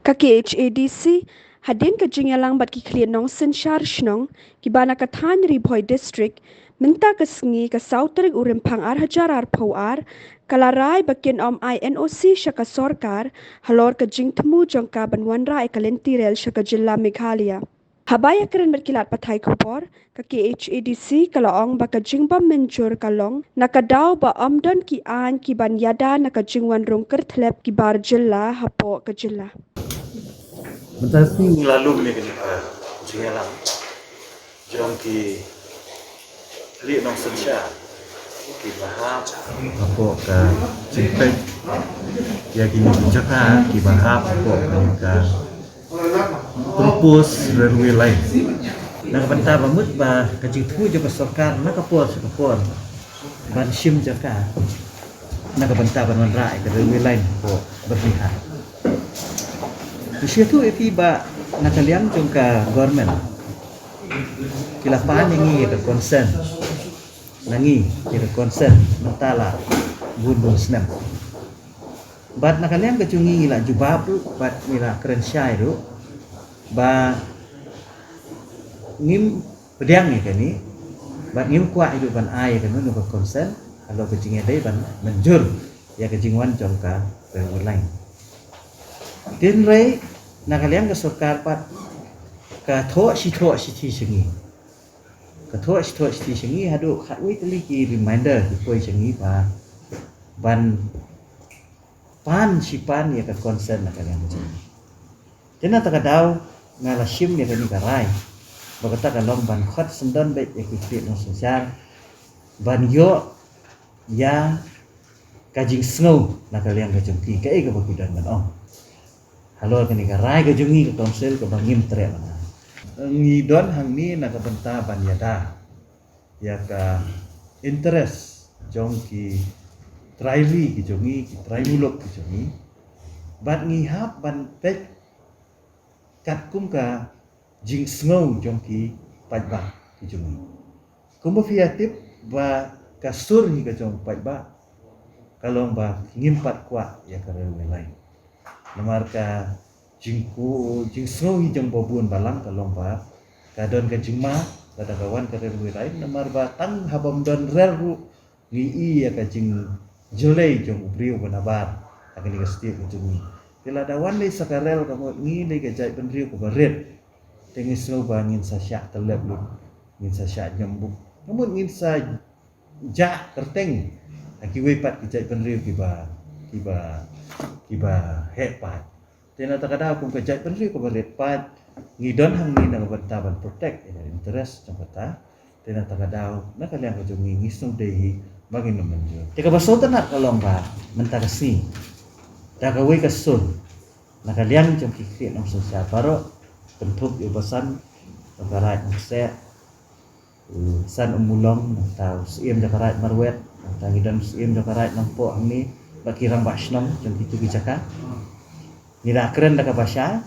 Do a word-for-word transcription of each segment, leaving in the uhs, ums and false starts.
Ka K H A D C, hadien ka jingïalang bad ki khlieh nongsynshar shnong, kiba na ka thaiñ Ri Bhoi District, mynta ka sngi ka saw tarik u Rymphang ar hajar arphew ar, ka la rai ba kin ym ai N O C sha ka sorkar, halor ka jingthmu jong ka ban wanrah ïa ka lynti rel sha ka jylla Meghalaya. Haba ïakren bad ki lad pathai khubor, ka K H A D C ka la ong ba ka jingbym mynjur ka long na ka daw ba ym don ki aiñ ki ban ïada na ka jingwan rung kyrthlep ki bar jylla hapoh ka jylla. Mynta sngi ngi la lum ïa kane ka jingïalang jong ki khlieh nongsynshar kiba hap hapoh ka jingpeit ïa kine ki jaka kiba hap hapoh kane ka proposed railway line. Na ka bynta ba mut ba ka jingthmu jong ka sorkar na ka por sha ka por ban shim jaka na ka bynta ban wanrah ïa ka railway line hapoh Byrnihat. Ngi sngewthuh ïa phi ba na ka liang jong ka government ki la pan ïa ngi ïa ka consent, na ngi ïa ka consent mynta la bun bun snem. Bad na ka liang ka jong ngi ngi la jubab ruh bad ngi la kren shai ruh ba ngim pdiang ïa kane bad ngim kwah ïa ruh ban ai ïa kane ka consent halor ka jingïadei ban mynjur ïa ka jingwan jong ka railway line. Hynrei na ka liang ka sorkar pat ka thoh shi thoh shi thi sha ngi. Ka thoh shi thoh shi thi sha ngi haduh khatwei tylli ki reminder ki poi sha ngi ba ban pan shi pan ïa ka consent na ka liang ka jong ngi. Te na kata ka daw nga la shim ïa kane ka rai ba kata ka long ban khot syndon beit ïa ki khlieh nongsynshar ban ïoh ïa ka jingsngew na ka liang ka jong ki, kaei kaba ki don ban ong halor kane ka rai ka jong ngi ka council kaba ngim treh ban ai. Ngi don hangne na ka bynta ban ïada ïa ka interest jong ki trai ri ki jong ngi, ki trai muluk ki jong ngi. Bad ngi hap ban peit katkum ka jingsngew jong ki paidbah ki jong ngi. Kumba phi ïa tip ba ka sur hi ka jong paidbah ka long ba ngim pat kwah ïa ka railway line. Namar ka jingku jingsngew hi jong ba bun balang ka long ba ka don ka jingma lada ka wan ka railway line, namar ba tang haba ym don rel ruh ngi i ïa ka jingjyllei jong u briew ba nabar ha kane ka state ka jong ngi. Te lada wan lei sa ka rel ka mut ngi lei ka jaitbynriew kaba rit. Te ngi sngew ba ngin sa shah tyllep lut, ngin sa shah jngombuk, ka mut ngin sa jah kyrteng ha kiwei pat ki jaitbynriew kiba, kiba, kiba heh paid. Te na kata ka daw kum ka jaitbynriew kaba rit paid ngi don hangne na ka bynta ban protect ïa ka interest jong kata. Te na kata ka daw na ka liang ka jong ngi ngi sngewdei hi ba ngin ym mynjur. Te kaba sngewtynnat ka long ba mynta ka sngi da kawei ka sur na ka liang jong ki khlieh nongsynshar baroh, kynthup ïa u basan jong ka Raid Nongkseh, u San Ummulong, nangta u Syiem jong ka Raid Marwet, nangta ngi don u Syiem jong ka Raid Nongpoh hangne bad ki rangbah shnong jong kito ki jaka. Ngi la kren da kaba shai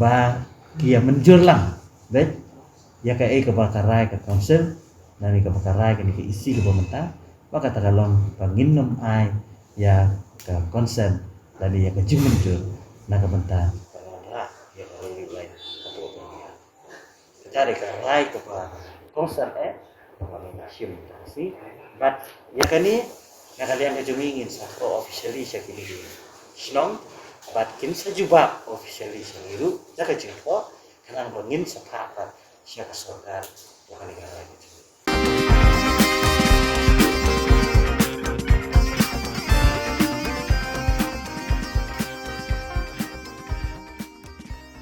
ba ki ïa mynjur lang beit ïa kaei kaba ka rai ka council, lane kaba ka rai kane ka E C kaba mynta, ba kata ka long ba ngin nym ai ïa ka consent lane ïa ka jingmynjur na ka bynta ka wanrah ïa ka railway line hapoh Byrnihat. Kata dei ka rai kaba kongsan eh kaba ngi la shim mynta ka sngi. Bad ïa kane na ka liang ka jong ngi ngin sa thoh officially sha kine ki shnong bad kin sa jubab officially sha ngi ruh da ka jingthoh khnang ba ngin sa phah pat sha ka sorkar ïa kane ka rai ka jong ngi.